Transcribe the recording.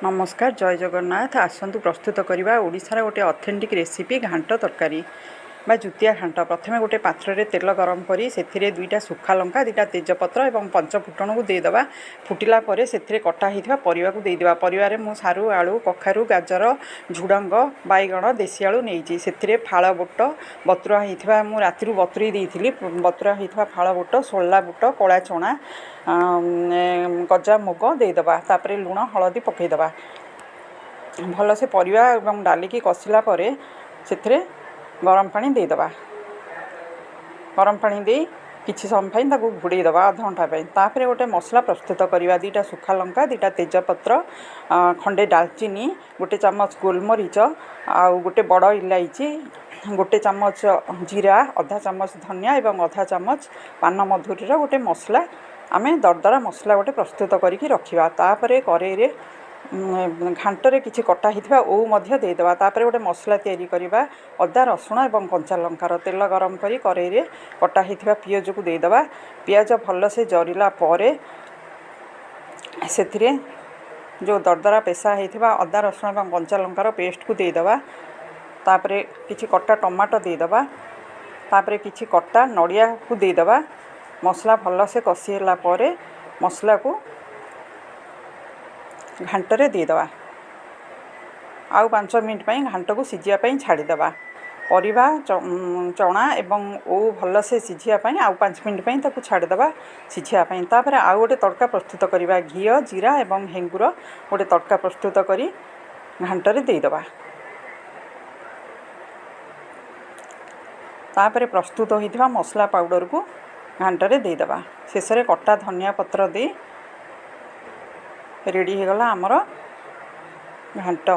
ନମସ୍କାର, ଜୟ ଜଗନ୍ନାଥ। ଆସନ୍ତୁ ପ୍ରସ୍ତୁତ କରିବା ଓଡ଼ିଶାର ଗୋଟେ ଅଥେଣ୍ଟିକ୍ ରେସିପି, ଘାଣ୍ଟ ତରକାରୀ ବା ଜୁତିଆ ଘାଣ୍ଟ। ପ୍ରଥମେ ଗୋଟେ ପାତ୍ରରେ ତେଲ ଗରମ କରି ସେଥିରେ ଦୁଇଟା ଶୁଖା ଲଙ୍କା, ଦୁଇଟା ତେଜପତ୍ର ଏବଂ ପଞ୍ଚ ଫୁଟଣକୁ ଦେଇଦେବା। ଫୁଟିଲା ପରେ ସେଥିରେ କଟା ହେଇଥିବା ପରିବାକୁ ଦେଇଦେବା। ପରିବାରେ ମୁଁ ସାରୁ, ଆଳୁ, କଖାରୁ, ଗାଜର, ଝୁଡ଼ଙ୍ଗ, ବାଇଗଣ, ଦେଶୀ ଆଳୁ ନେଇଛି। ସେଥିରେ ଫାଳ ବୁଟ ବତୁରା ହେଇଥିବା, ମୁଁ ରାତିରୁ ବତୁରେଇ ଦେଇଥିଲି। ବତୁରା ହେଇଥିବା ଫାଳ ବୁଟ, ସୋଲା ବୁଟ, କଳା ଚଣା, ଗଜା ମୁଗ ଦେଇଦେବା। ତାପରେ ଲୁଣ, ହଳଦୀ ପକାଇଦେବା। ଭଲସେ ପରିବା ଏବଂ ଡାଲିକି କଷିଲା ପରେ ସେଥିରେ ଗରମ ପାଣି ଦେଇଦେବା। ଗରମ ପାଣି ଦେଇ କିଛି ସମୟ ପାଇଁ ତାକୁ ଘୋଡ଼େଇ ଦେବା, ଅଧଘଣ୍ଟା ପାଇଁ। ତାପରେ ଗୋଟେ ମସଲା ପ୍ରସ୍ତୁତ କରିବା। ଦୁଇଟା ଶୁଖା ଲଙ୍କା, ଦୁଇଟା ତେଜପତ୍ର, ଖଣ୍ଡେ ଡାଲଚିନି, ଗୋଟେ ଚାମଚ ଗୋଲମରିଚ ଆଉ ଗୋଟେ ବଡ଼ ଇଲାଇଚି, ଗୋଟେ ଚାମଚ ଜିରା, ଅଧା ଚାମଚ ଧନିଆ ଏବଂ ଅଧା ଚାମଚ ପାନ ମଧୁରୀର ଗୋଟେ ମସଲା, ଆମେ ଦରଦରା ମସଲା ଗୋଟେ ପ୍ରସ୍ତୁତ କରିକି ରଖିବା। ତାପରେ କରେଇରେ ଘାଣ୍ଟରେ କିଛି କଟା ହେଇଥିବା ଓଉ ମଧ୍ୟ ଦେଇଦେବା। ତାପରେ ଗୋଟେ ମସଲା ତିଆରି କରିବା ଅଦା, ରସୁଣ ଏବଂ କଞ୍ଚା ଲଙ୍କାର। ତେଲ ଗରମ କରି କରେଇରେ କଟା ହେଇଥିବା ପିଆଜକୁ ଦେଇଦେବା। ପିଆଜ ଭଲସେ ଜରିଲା ପରେ ସେଥିରେ ଯେଉଁ ଦରଦରା ପେଷା ହେଇଥିବା ଅଦା, ରସୁଣ ଏବଂ କଞ୍ଚା ଲଙ୍କାର ପେଷ୍ଟକୁ ଦେଇଦେବା। ତାପରେ କିଛି କଟା ଟମାଟୋ ଦେଇଦେବା। ତାପରେ କିଛି କଟା ନଡ଼ିଆକୁ ଦେଇଦେବା। ମସଲା ଭଲସେ କଷି ହେଲା ପରେ ମସଲାକୁ ଘାଣ୍ଟରେ ଦେଇଦେବା। ଆଉ 5 ମିନିଟ୍ ପାଇଁ ଘାଣ୍ଟକୁ ସିଝିବା ପାଇଁ ଛାଡ଼ିଦେବା। ପରିବା, ଚଣା ଏବଂ ଓଉ ଭଲସେ ସିଝିବା ପାଇଁ ଆଉ 5 ମିନିଟ୍ ପାଇଁ ତାକୁ ଛାଡ଼ିଦେବା ସିଝିବା ପାଇଁ। ତାପରେ ଆଉ ଗୋଟେ ତଡ଼କା ପ୍ରସ୍ତୁତ କରିବା। ଘିଅ, ଜିରା ଏବଂ ହେଙ୍ଗୁର ଗୋଟେ ତଡ଼କା ପ୍ରସ୍ତୁତ କରି ଘାଣ୍ଟରେ ଦେଇଦେବା। ତାପରେ ପ୍ରସ୍ତୁତ ହୋଇଥିବା ମସଲା ପାଉଡ଼ରକୁ ଘାଣ୍ଟରେ ଦେଇଦେବା। ଶେଷରେ କଟା ଧନିଆ ପତ୍ର ଦେଇ ରେଡ଼ି ହେଇଗଲା ଆମର ଘାଣ୍ଟ।